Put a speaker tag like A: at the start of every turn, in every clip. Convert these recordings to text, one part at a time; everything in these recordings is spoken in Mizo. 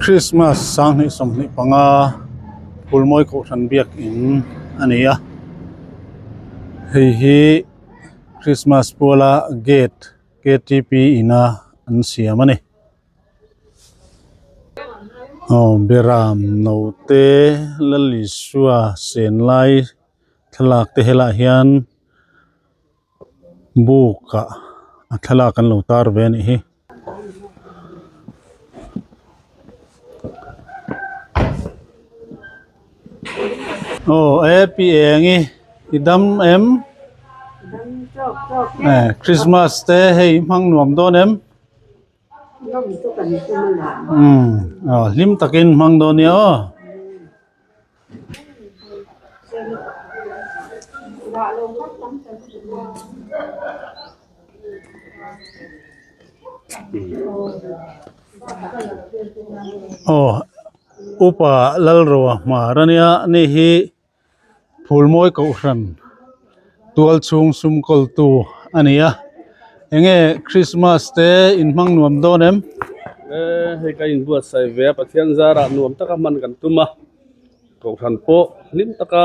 A: Christmas 2025 Phulmawi Kohhran biakin a ni a hei hi Christmas puala gate K T P ina an siam a ni aw beram note Lalisua sen lai thlalak te helaiah hian. Buk ah a thlalak an lo tar ve a nih hi. Aw e pi eng i i dam em? Eh Christmas te hei hmang nuam dawn em? Umm aw hlim takin hmang dawn nia aw. Aw upa Lalroa hmar ania ani hi Phulmawi kohhran tual chhung sum kawltu a ni a enge Christmas te inhmang nuam dawn em?
B: E hei ka inbuatsaih ve a Pathian zarah nuam taka hman kan tum a kohhran pawh hlim taka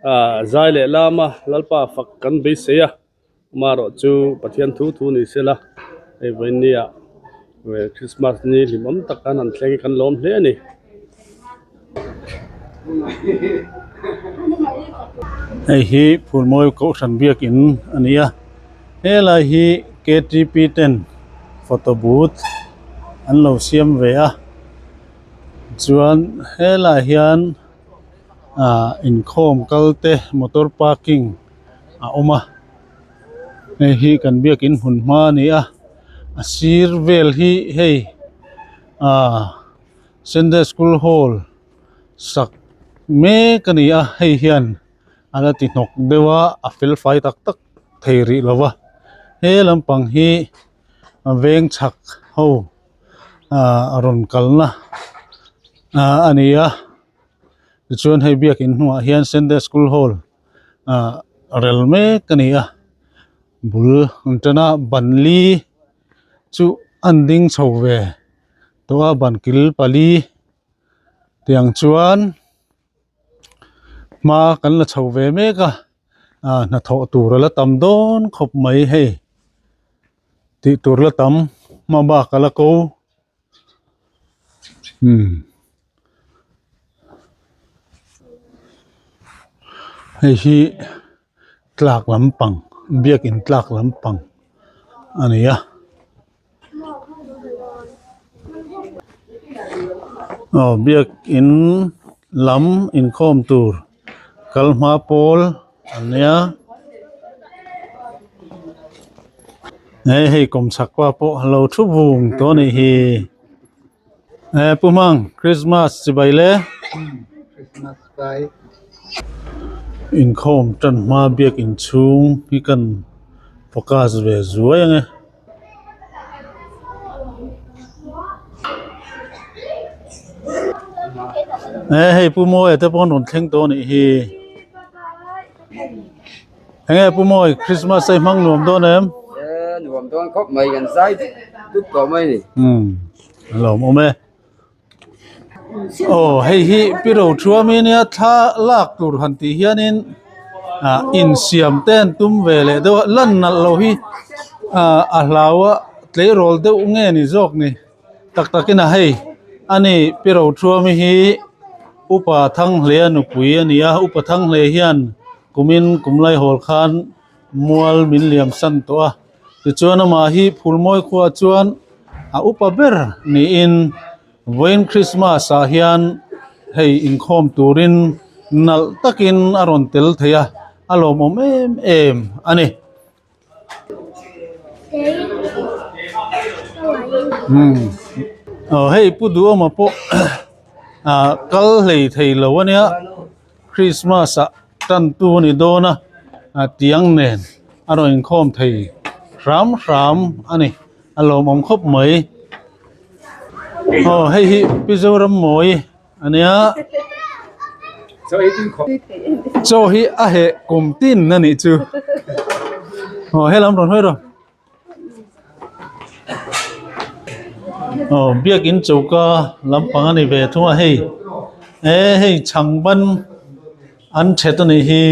B: ah zai leh lama Lalpa fak kan beisei a. Amaherawh chu Pathian thu thu ni sela hei vawinia Christmas ni hlimawm tak an han thleng hi kan lawm hle a ni.
A: Hei hi Phulmawi Kohhran biakin a ni a helai hi K T P ten photo booth an lo siam ve a chuan helaiah hian ah inkhawm kal te motor parking a awm a hei hi kan biakin hmun hma a ni a a sir vel hi hei ah sunday school hall sak mek a ni a hei hian a la ti hnawk deuh a a fel fai tak tak thei rih lo va he lampang hi a veng chhak ho ah a rawn kalna ah a ni a tichuan hei biakin hnungah hian sunday school hall ah rel mek a ni a bul an tan a ban li chu an ding chho ve tawh a ban kil pali tiang chuan hma kan la chho ve mek a ah hnathawh tur a la tam dawn khawp mai hei tih tur la tam hma bak a la ko. Umm hei hi tlak lampang biakin tlak lampang a ni a aw biakin lam inkhawm tur kal hma pawl a nia he hei kawmchhak pa pawh a lo thu vung tawh a nih hi he pu hmang christmas chibai le inkhawm tan hma biak inchhung hi kan focus ve zuai ang e. E hei pu Mawia te pawh an rawn thleng tawh a nih hi enge pu Mawi Christmas a i hmang nuam dawn em?
C: E nuam dawn khawp mai kan zai dup dup tawh mai a ni.
A: Umm a lawmawm e. Aw hei hi pi ro thuam hi ania thla lak tur han tih hianin ah insiam te an tum ve leh deuh a lan nalh loh hi ah a hlau a tleirawl deuh nge ni zawk ni tak takin a hei ani pi ro thuam hi upa Thanghlea nupui a ni a upa Thanghlea hian kumin kum laihawl khan mual min liam san tawh a tichuan amah hi Phulmawi khuaah chuan a upa ber niin vawiin Christmas ah hian hei inkhawm turin nalh takin a rawn tel thei a a lawmawm em em a ni. Umm aw hei Pu Duhawma pawh ah kal hlei thei lo a nia Christmas ah. Tantu a ni dawn a a tiang nen a rawn inkhawm thei hram hram a ni a lawmawm khawp mai aw hei hi Mizoram mawi a nia chaw hi a heh kum tin a nih chu aw helam rawn hawi rawh. Aw biakin choka lampang a ni ve thung a hei e hei chhangban an that a nih hi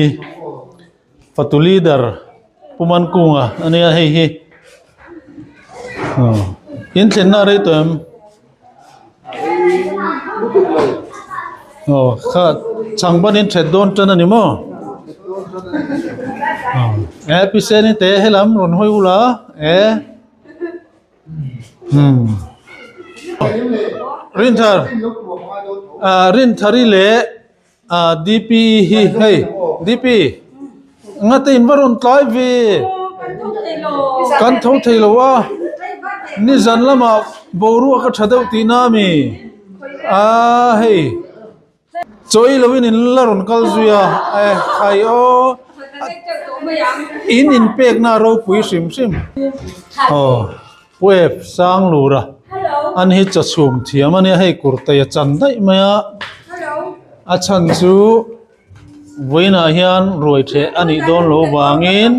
A: fatu leader Pu Mankunga a nia hei hi aw in thlenna a rei tawh em? Aw kha chhangban in that dawn tan a ni maw? Aw e piseni te helam rawn hawi ula e. Rinthar ah Rinthari leh ah DP hi hei DP ngate in va rawn tlai ve kan tho thei lo a nizan lamah boruak a tha deuh tihna a mi ah hei. Chawi lovin in la rawn kal zui a, eh khai aw in inpekna a ropui hrim hrim. Aw wave sang lur a an hi chaw chhum thiam a nia hei kurtai a chan daih mai a a chhan chu vawiinah hian ruai theh a nih dawn loh vangin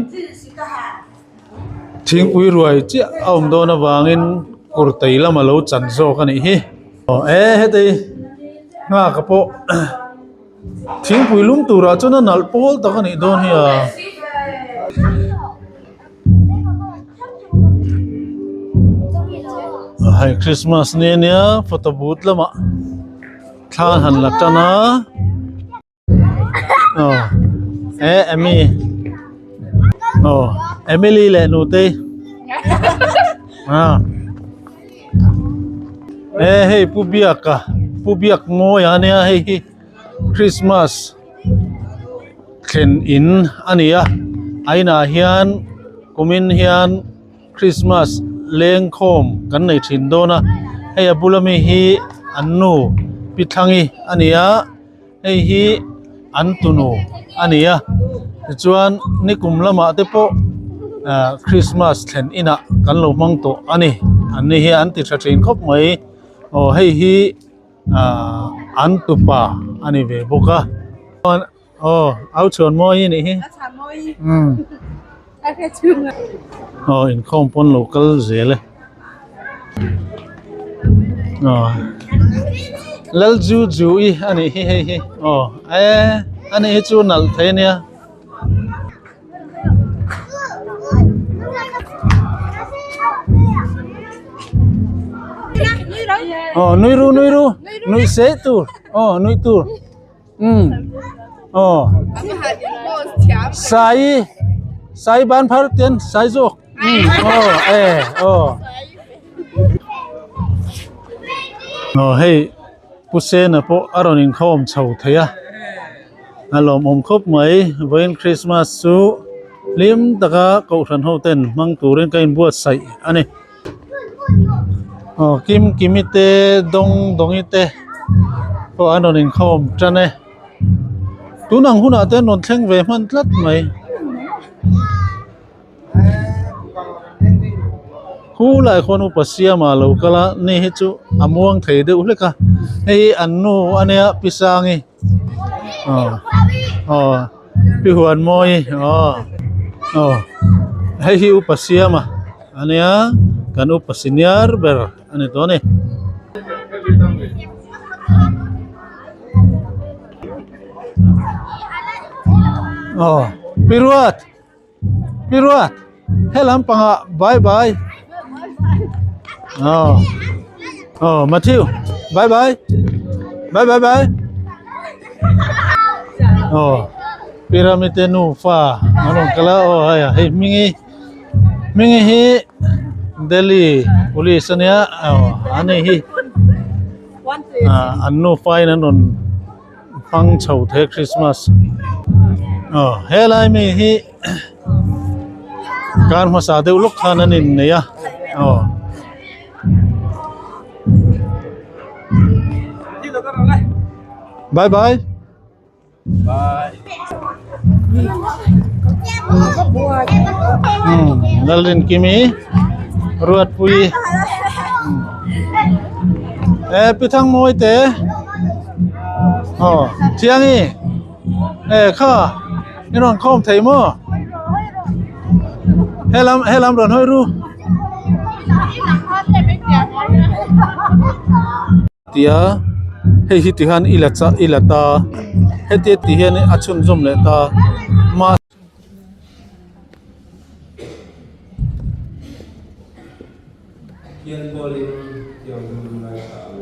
A: thingpui ruai chiah a awm dawn avangin kurtai lam a lo chan zawk a nih hi. Aw e heti nghak pawh thingpui lum turah chuan a nalh pawl tak a nih dawn hi a. Hei Christmas ni ania photo booth lamah thla an han la tan a. Aw e Amy aw Emily leh nutei ah e hei pu Biaka pu Biak mawi a nia hei hi Christmas thlen in a ni a a inah hian kumin hian Christmas lengkhawm kan nei thin dawn a hei a bula mi hi an nu Pi Thlangi a ni a. Hei hi an tunu a ni a tichuan nikum lamah te pawh ah christmas thlen inah kan lo hmang tawh a ni an ni hi an ti tha thin khawp mai aw hei hi ah an tupa a ni ve bawk a aw au chhuan mawi a nih hi umm aw inkhawm pawn lo kal zel e. Aw lal ju ju i a nih hi hei hi aw e a nih hi chu nalh thei a nia. Aw nui ru nui ru nui seh tur aw nui tur umm aw sai sai ban phar ten sai zawk. Aw hei Pu Sena pawh a rawn inkhawm chho thei a a lawmawm khawp mai vawiin Christmas chu hlim taka kohhran ho ten hmang turin ka inbuatsaih a ni aw Kim Kimi te Dawng Dawngi te pawh an rawn inkhawm tan e tun ang hunah te an rawn thleng ve hman tlat mai. Khu lai khuan upa siama lo kal a ni hi chu a muang thei deuh hlek a hei hi an nu a nia pi sangi aw aw pi huan mawi aw aw hei hi upa siama a nia kan upa senior ber a ni tawh a ni. Aw pi ruat. Pi Ruat, he lampangah bye bye. Aw. Aw, Matthew, bye bye. Bye bye bye. Aw. Pyramid te nufa an rawn kal a, aw hei hei hmingi hmingi hi Delhi police ania aw ani hi ah an nufa in an rawn hmang chho thei Christmas aw helai mi hi kar hmasa deuh lawk khan an innei a aw. Bye bye. Lalrinkimi Ruatpui e pi Thangmawi te aw Thiangi e kha i rawn khawm thei maw helam helam rawn hawi ru. Tia hei hi tikhan i la chah i la ta hetia tih hian a chhunzawm leh ta mah.
D: Pathian pawlin tiang hun ngaithla ang.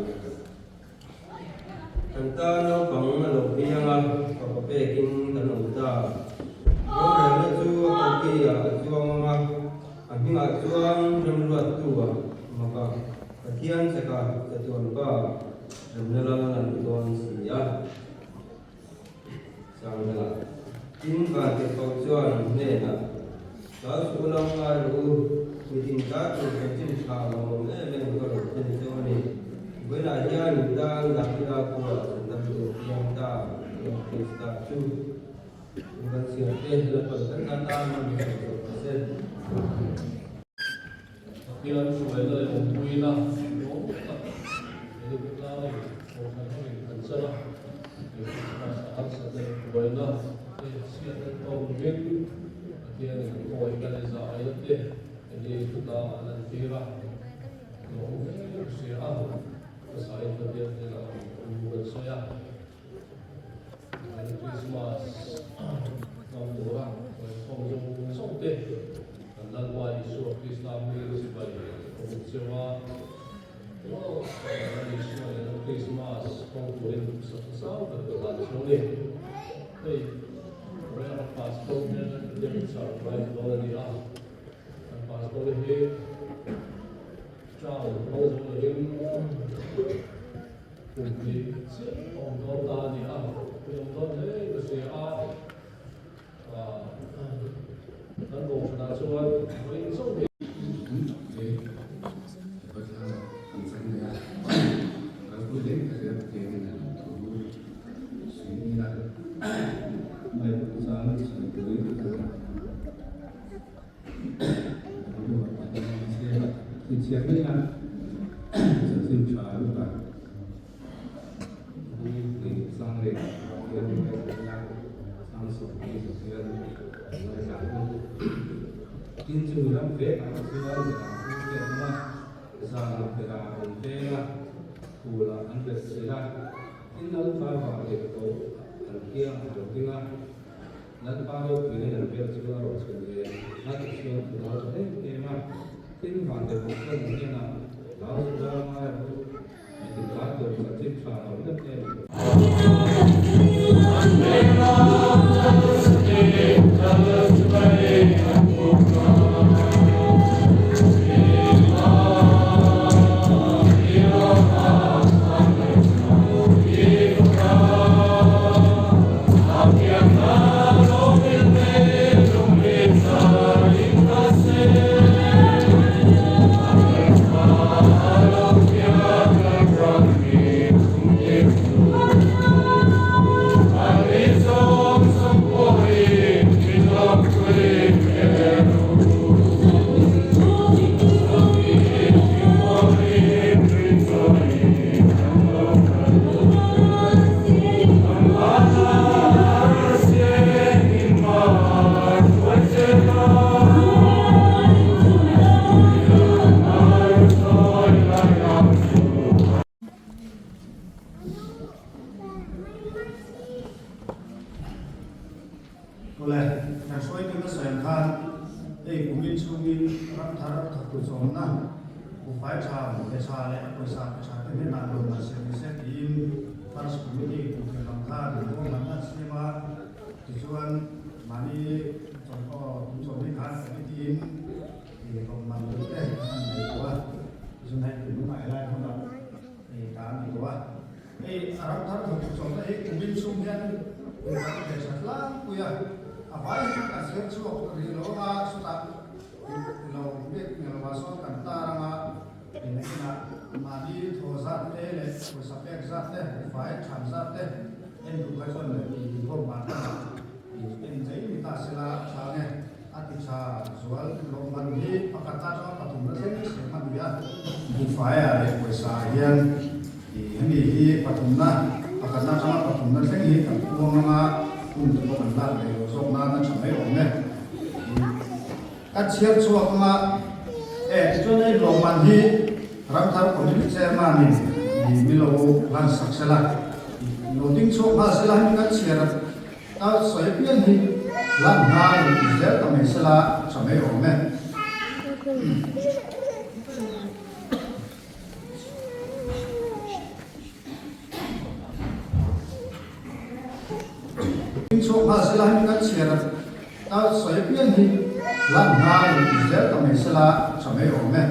D: Kan ta naupang a lo piang a, fapa pekin kan awm ta. Rorelna chu a koki-ah a chuang ang a, a hmingah chuan remruattu ah mak a, Pathian chaka chatuan pa remna lal an ti dawn si a. Sanghala, Tin Vantirhkoh chuan hnenah, Hlau suh u lo ngai rawh u, mitin ta tur chanchin tha lo awm em em ka rawn thlen chu a ni. Vawiinah hian in tan Davida khua chhandam tur piang ta Lord Krista chu in kan chhiar te Lalpan kan tan tan hman hi sawi zawk ta se.
B: Pathian hruaina leh awmpuina nuam tak helicopter-in kohhran hovin an chan a, he Krismas a harsatna leh buaina te chhiatna tawngin Pathianin khawngaihna leh zahaina te hei khawtlangah a lantir a, lawm hle ka hria a, hmasain Pathian hnenah awm kan sawi a. Merry Christmas hmang tura inkhawm zawng zawng te kan Lalpa Isua Krista hming chibai ka hmu cheu a, Lal Isua nena Christmas hmang turin duhsak zau ber ka hlan cheu ni. Hei Rev Pastor hian David surprise dawn a ni a, kan Pastor hi term hmang zo lovin Kum hnih chiah a awm dawn ta a ni a, i awm dawn hle ka hria a, kan kohhranah chuan vawiin chauh hi.
D: Lalpa ropuina in an vel chu a rawn chhun ve a ti chuan thu dal ta em em a, tin van leh bawk chuan an hnenah hlau zu dal ngai a pu, mi tin tan tur chanchin tha lo em em.
A: Awle, kan hruaitu nasa ang khan hei kumin chhungin ramthar thawktu chawmna buhfai tha, pe tha leh pawisa pe tha te hnenah rawn la siam ni se tiin First Committee kumthlen ang khan ruahmanna an siam a, tichuan mahni chawlhkaw tum chawmni khan committee in rawn man tur te an han nei tawh a, tichuan hei tum hnai lai hmunah ta an ni tawh a. Hei a ram thar thawk chawlhna hi kumin chhung hian kan pe tha tlangpui a, a vai hian kan chher chhuak rih lo anga chutah lo biak nge lo ah sawn kan tar anga engah mahni thaw zat te leh pawisa pek zat te fai than zat te en duh kha chuan leh tih inkhawm van lamah en mai ni ta sela a tha nge a ti tha zual lawmman hi pakhat atanga pathumna thleng siam a ni a, buhfaiah leh pawisa ah hian. Hemi hi pathumna, pakhatna atanga pathumna thleng hi kan puang anga hun te pawh kan lak leh lo zawk nan a tha mai awm e. Ka chhiar chhuak anga e tichuan hei lawmman hi Ramthar Committee Chairman in
E: I min lo hlan sak sela, lo ding chhuak nghal sela hemi kan chhiar a sawi apiang hi hlan nghal in ti zel ta mai sela tha mai awm e. Ding chhuak nghal sela hemi kan chhiar a sawi apiang hi hlan nghal in ti zel ta mai sela tha mai awm e.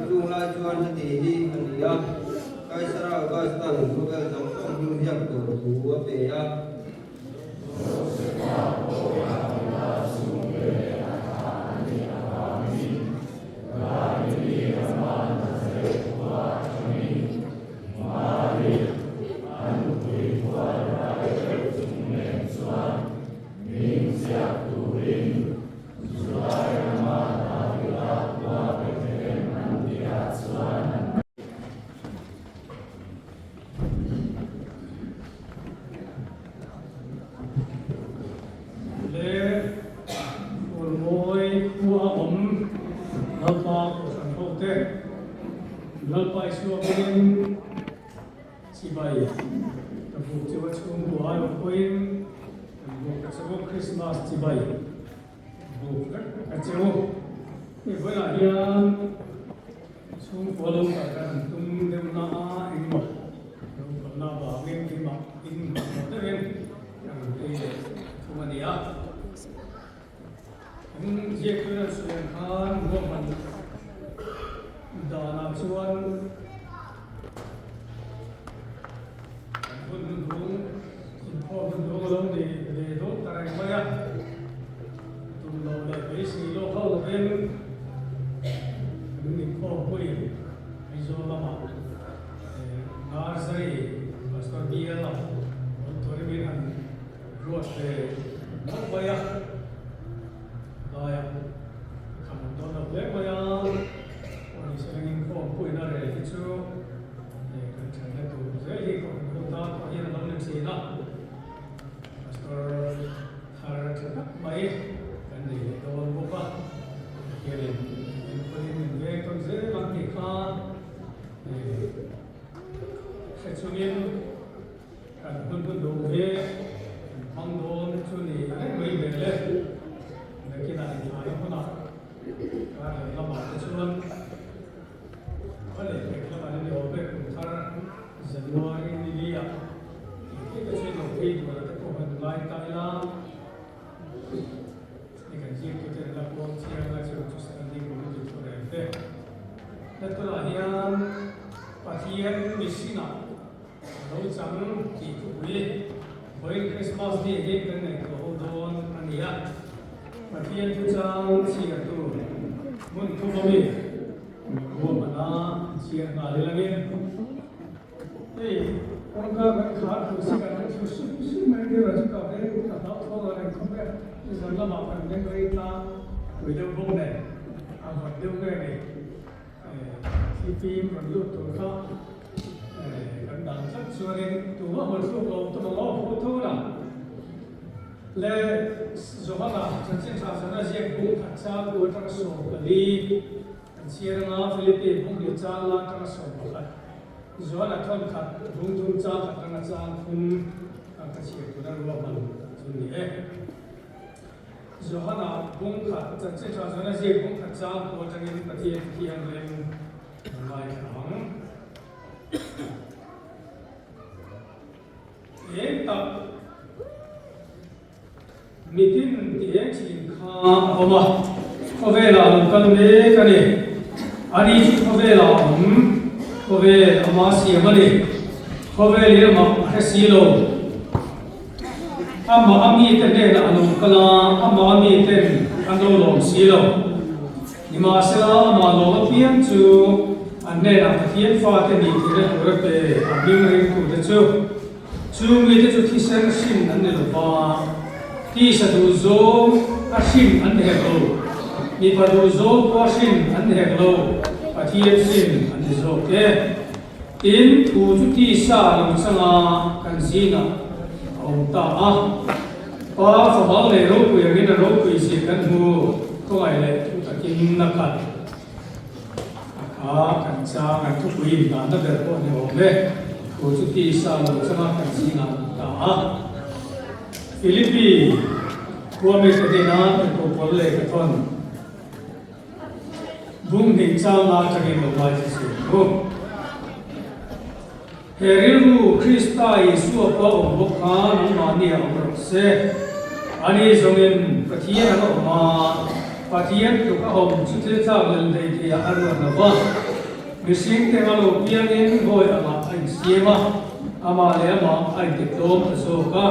D: Chung lai chuan heti hi a ni a, Kaisara Augustan khawvel zawng zawng hming ziak tur thu a pe a.
F: Le Urmawi khua a awm Lalpa Kohhran ho te, Lalpa Isua hmingin Chibai ka buk chu a chhungkua ai awm pawhin kan buk ka che bawk Christmas chibai buk vek ka che u. Hei vawilah hian chhungkua lo kal kan han tum deuh na a engemaw lo kalna avangin keimah in hmanhmawh deuhin kan rawn phei leh thung a ni a. Kan ziaktu an sawi ang khan ruahman danah chuan kan hun hnuhnung inkhawm hnuhnung a lo ni ve dawn ta reng mai a, tum lo leh beisei lawk ho lovin kan inkhawm pui Aizawl lamah Nursery Pastor Bial a awm turin an Ruat ve mawlh mai a, laia kham awm dawn lo hle mai a, Awniselengin khawmpuina rel hi chu kan thatna tur zel hi khawm ho tan pawh hian a lo ni thin a, Pastor thar tha tak mai kan nei leh dawn bawk a, Pathianin enkawlin min veng tawn zel ang tih kha hre chungin. Kan hun hun duh hi kan hmang dawn chu ni reng mai hmel e. Nakinah inthlahna hmunah kar leh lamah te chuan va leh pek lamah ni awm e kum thar January ni li ah tih theih te chuan lo phei duhna te pawh han ngai ta ila ni kan zirtu ten la puang chiang a chu chu standing committee thu reng te. Hetilah hian Pathian mihringah Lo chang tih thupui vawiin Krismas ni hi kan ngaihtuah ho dawn a ni a, Pathian thuchang chhiar tur hmun thum awmi ruahmana chhiar nghal ilangin hei kawngka kan khar thu si kan han thlu sup sup mai deuh a chutah te ka hlauhthawn a reng khawp e, nizan lamah kan beng rei ta pui deuh bawk nen a vawt deuh nge ni thli fim rawn lut tur kha. Kan dan tlat chuanin tumah hawlh thluk lo tum ang aw photo. Le Johana chanchin tha zana ziak bung khat chang ku atanga 14 kan chhiar anga Philippi bung leh chang la atanga 11 Johana thawn khat bung thum chang khat atanga chang thum kan ka chhiar tur a ruahman chu ni e. Johana bung khat chanchin tha zana ziak bung khat chang ku atangin Pathian thianghlim kan ngaithla ang. Eng tak mitin ti eng thin kha a awm a, khawvelah lo kal mek a ni. Ani chu khawvelah a awm, khawvel ama siam a ni. Khawvel hi amah a hre si lo. Amah a mite hnenah a lo kal a, amah a miten an lo lawm si lo. Nimahsela, amah lawm apiang chu an hnenah Pathian fate nih theihna tur a pe a hming ringtute chu. Chu mite chu thisen hrin an ni lo va, tisa duhzawng a hrin an ni hek lo, mipa duhzawng pawh a hrin an ni hek lo, Pathian hrin an ni zawk e. Tin, thu chu tisa lo changa kan zingah a awm ta a. Pa fahmang leh ropui angin a ropui zia kan hmu, khawngaih leh thu takin a khat a kha kan chang an thupui inhlahna ber pawh ni awm e, thu chu tisa lo changa kan zingah a awm ta a. Philippi khua mite hnena Tirhkoh leh ka thawn. Bung hnih changa atangin lo ngai thla si ang u. He rilru Krista Isua pawh awm bawk kha nangmahni ah awm rawh se. Ani zawngin Pathian a awm a, Pathian tluk a awm chu thil thlak lel thei thei ah a ruat lo va. Mihring te anga lo piangin hawi angah a insiam a, amah leh amah a intitlawm ta zawk a.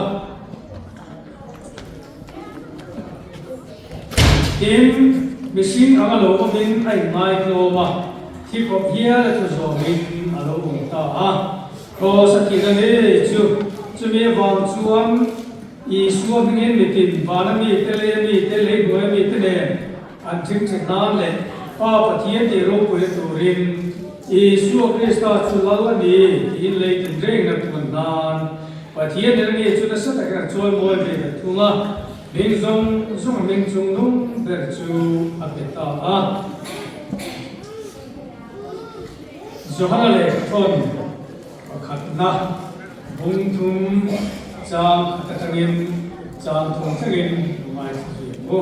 F: Tin, mihring anga lo awmin a inngai tlawm a, thi khawp hial a thu zawmin a lo awm ta a. Kraws a thihna ngei chu, chumi avang chuan Isua hmingin mitin vana mite, leia mite, lei hnuaia mite nen an thingthe nan leh Pa Pathian tih ropuina turin Isua Krista chu Lal a ni tiin lei tinrengna puan nan Pathian in a ni chu nasa takin a chawi mawi ve ta thung a, hming zawng zawng a hming chung nung ber chu a pe ta a. Johana lehkhathawn pakhatna bung thum chang khat atangin chang thum thlengin lo ngaithla zui ang u.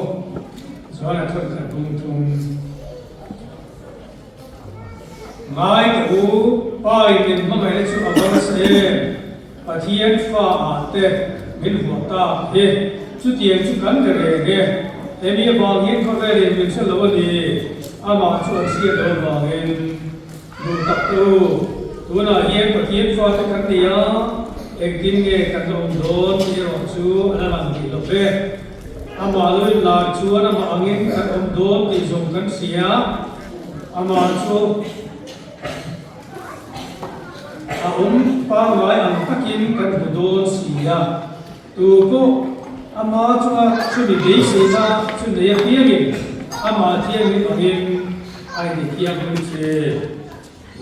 F: Johana thawn khat bung thum. Ngai teh u, Pa in min hmangaihna chu a va nasa em? Pathian fa ah te min huah tak hi. Chutiang chu kan be reng e. Hemi avang hian khawvel in min hre lo a ni. Amah chu an hriat loh avangin duh tak teh u. Tunah hian Pathian fa te kan ni a, engtin nge kan la awm dawn tih erawh chu a la lang rih lo ve. Amah lo inlar chuan amah angin kan awm dawn tih zawng kan hria. Amah chu a awm pangngai ang takin kan hmu dawn si a, tu pawh ama chunga chumi beiseina chu nei apiangin amah thianghlim angin a intithianghlim che.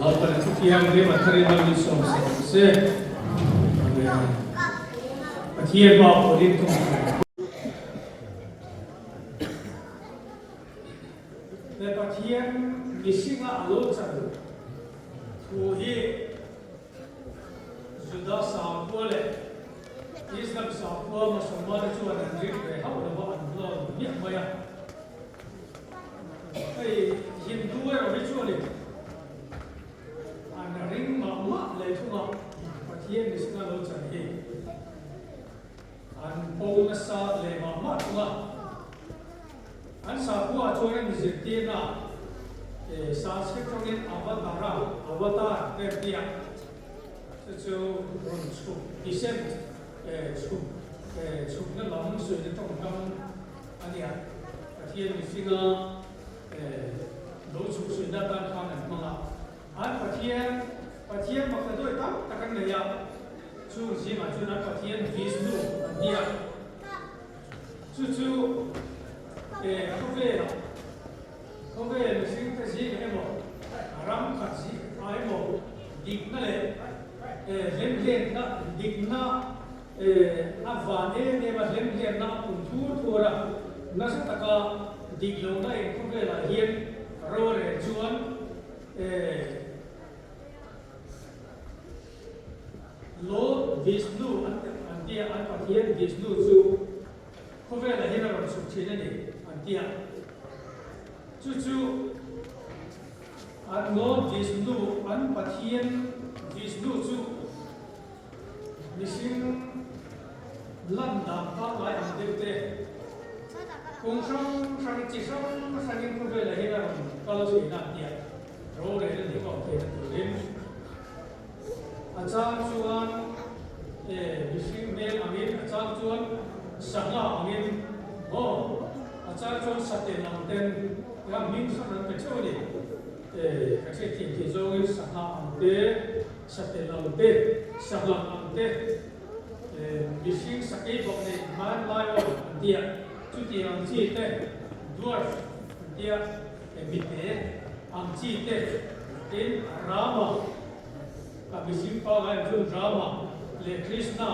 F: Lalpana thu thianghlim a tharin lo insawm sak ang che. Amen. Pathian pa pawhin thawmhnaw. He Pathian mihringa a lo chan thu hi Juda sakhua leh Islam sakhua Mosolmante chuan an ring ve hauh lo va, an hlawn hmiah mai a. Hei Hindu erawh hi chuanin an ring mah mah leh thung a, Pathian mihringa lo chan hi. An po nasa leh mah mah thung a. An sakhua chuan an inzirtirna eh Sanskrit tawngin avatara, avatar, te an ti a. Chu chu rawn chhuk, descent, eh chhuk, eh chhukna lam suihna tawngkam a nia. Pathian mihringa eh lo chhuk suihna atan khan an hmang a. An Pathian, Pathian maktaduai tam tak an nei a, chung zingah chuan an Pathian Vishnu an ti a. Chu chu eh khawvelah, khawvel mihringte zingah emaw, ram khat zingah emaw dikna leh eh hlemhletna, dikna. A van em em a hlemhlemna a pun thur thur a, nasa taka dik lohna in khawvelah hian ro a rel chuan Lord Vishnu an tia, an Pathian Vishnu chu khawvelah hian a rawn chhuk thin a ni an tia. Chu chu an Lord Vishnu, an Pathian Vishnu chu Mihring lan dan pangngai ang deuh te, kawng hrang hrang, chi hrang hrangin khawvelah hian a rawn kal thin a tia rorel a nih awm theihna turin a chang chuan mihring hmel angin, a chang chuan sangha angin maw, a chang chuan satel ang ten ram hming hrang an pe theuh a ni. Ka hriatthiam theih zawngin sangha ang te, Satel ang te, sangha ang te, mihring sakei bawk nei hmanlai aw an ti a, chutiang ang chi te, dwarf an ti a, mite ang chi te, tin Rama, ka mihring pangai ang chu Rama leh Krishna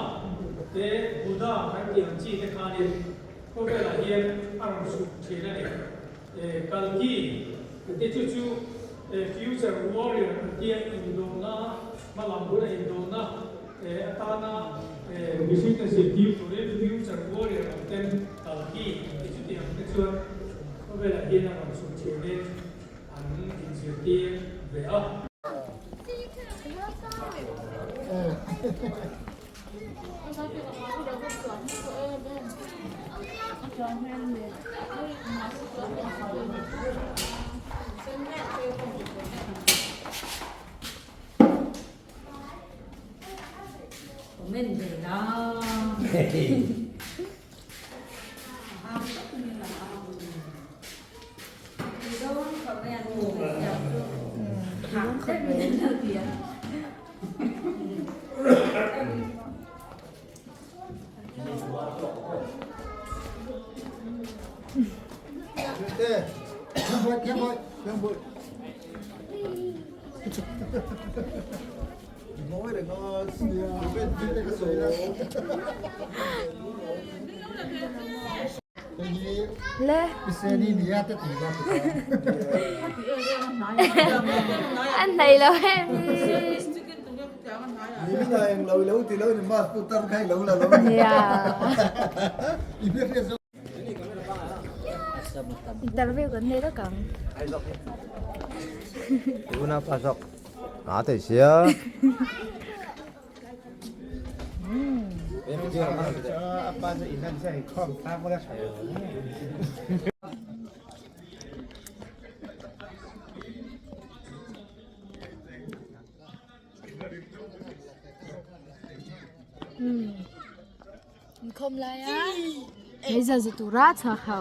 F: te, Buddha kan tih ang chi te khanin khawvelah hian a rawn chhuk thin a ni. Kalki an ti chu chu future warrior an tia indawhna hmalam bula indawhna atana mihringte zirtir turin future warrior ang ten Kalki an ti chu tih ang te chuan khawvelah hian a rawn chhuk chhinin an inzirtir ve a.
G: Le. An nei lo em hi. Interview kan nei lawk ang. Inkhawm lai a meizial zu tura chhuak ho.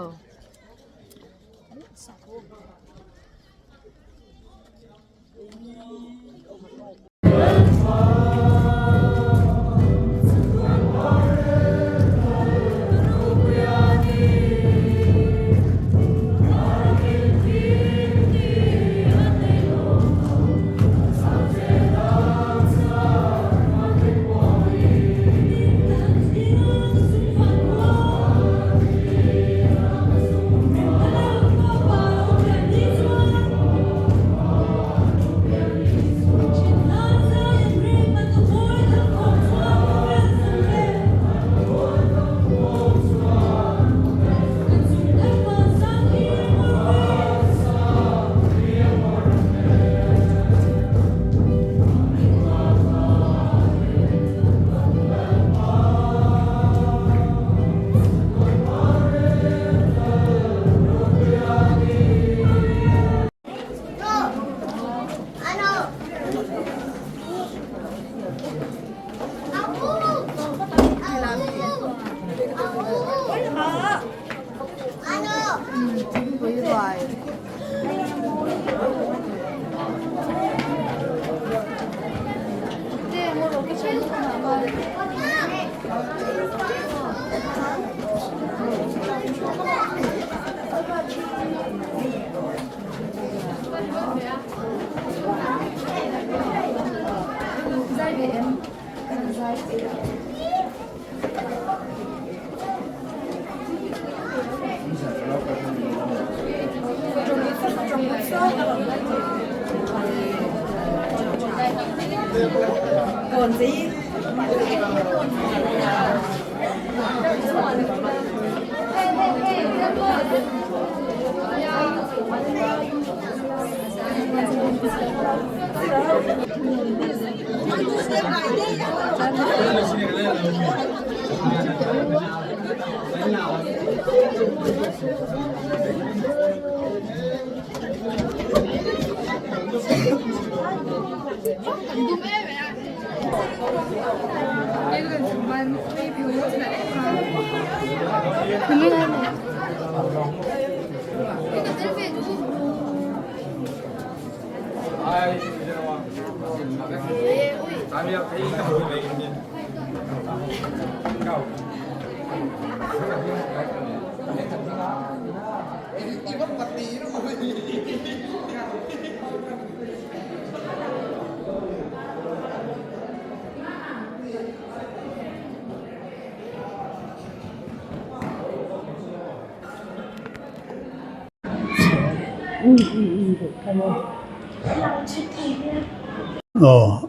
A: Aw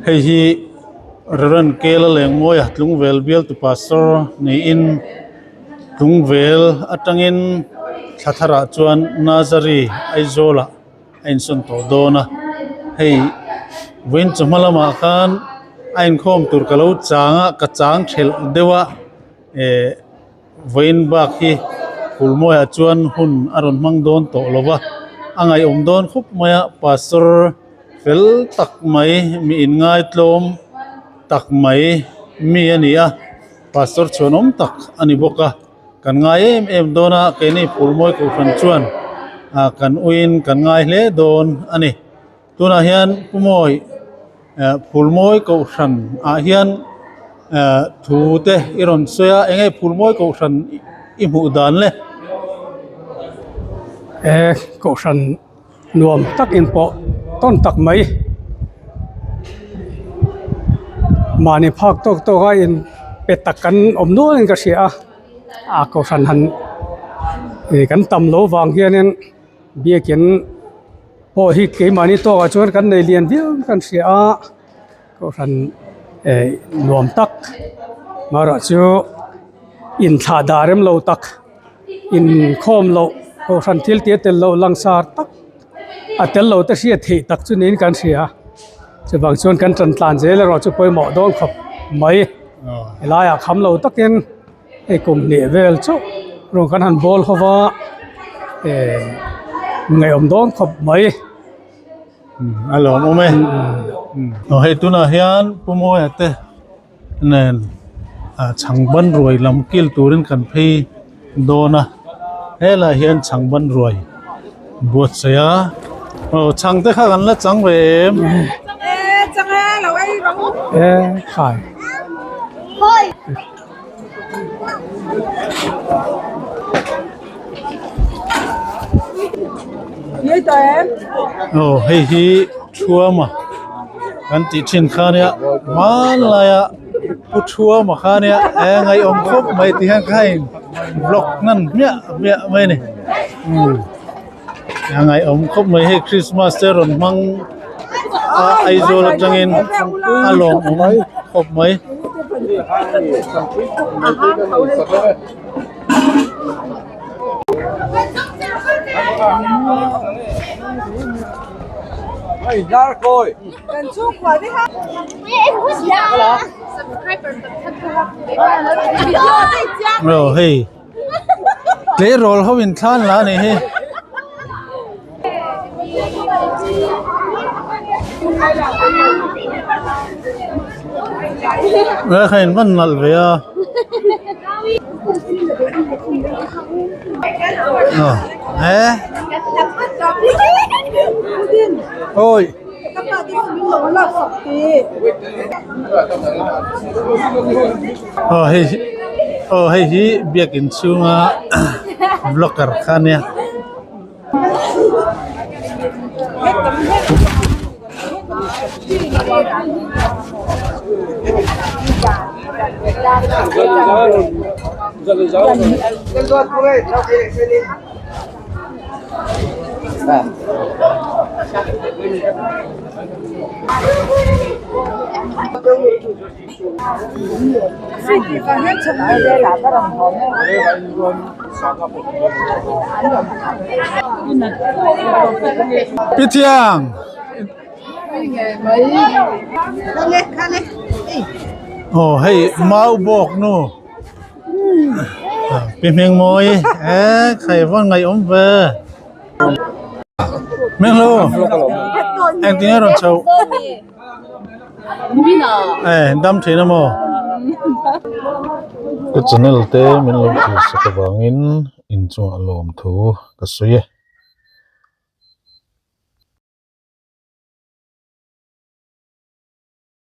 A: hei hi Reverend Kela Lengmawia Tlungvel bialtu pastor niin Tlungvel atangin thla tharah chuan Nazari Aizawl ah a insawn tawh dawn a hei vawiin chawhma lamah khan a inkhawm tur ka lo chang a ka chang thelh deuh a eh vawiin bak hi Kulmawiah chuan hun a rawn hmang dawn tawh lo va a ngaihawm dawn khawp mai a pastor fel tak mai mi inngaitlawm tak mai mi a ni a pastor chhuanawm tak a ni bawk a. Kan ngai em em dawn a, keini Phulmawi Kohhran chuan ah kan uiin kan ngai hle dawn a ni. Tunah hian Pu Mawi eh Phulmawi Kohhran ah hian eh thu te i rawn sawi a, eng nge Phulmawi Kohhran i hmuh dan le?
F: Eh Kohhran nuam tak in pawh tawn tak mai mahni phak tawk tawk a in pe tak kan awm nual in ka hria a a kohhran han ih kan tam loh vang hianin biakin pawh hi keimahni tawkah chuan kan nei lian viau in kan hria a kohhran eh nuam tak amaherawhchu inthlah dah rem lo tak. Inkhawm loh kohhran thil tih a tel loh langsar tak a tel lo te hriat theih tak chu niin kan hria chuvang chuan kan tan tlan zel erawh chu pawimawh dawn khawp mai helaiah kham lo takin hei kum hnih vel chauh rawng kan han bawl ho va eh ngaihawm dawn khawp mai.
A: A lawmawm e aw hei tunah hian Pu Mawia te. nen ah chhangban ruai lam kil turin kan phei dawn a helaiah hian chhangban ruai buatsaih a aw chhang te kha kan la chang ve em. Aw hei hi thuama kan tih thin kha nia hmanlaia pu thuama kha nia e ngaihawm khawp mai tih hian kha in vlog hman hmiah hmiah mai a ni umm a ngaihawm khawp mai hei christmas te rawn hmang a Aizawl atangin a lawmawm khawp mai. Aw hei tleirawl ho in thlan la a nih hi. Kha in van nalh ve a. Eh. Oi. Aw hei aw hei hi biakin chhunga vlogger kha ania. Pi Thiang. Aw hei mau bawk nu pi hming mawi e khai vawn ngaih awm ve Hming hlo engtin nge rawn chho e dam thin a maw ka channel te min lo thlir sak avangin inchungah lawmthu ka sawi e.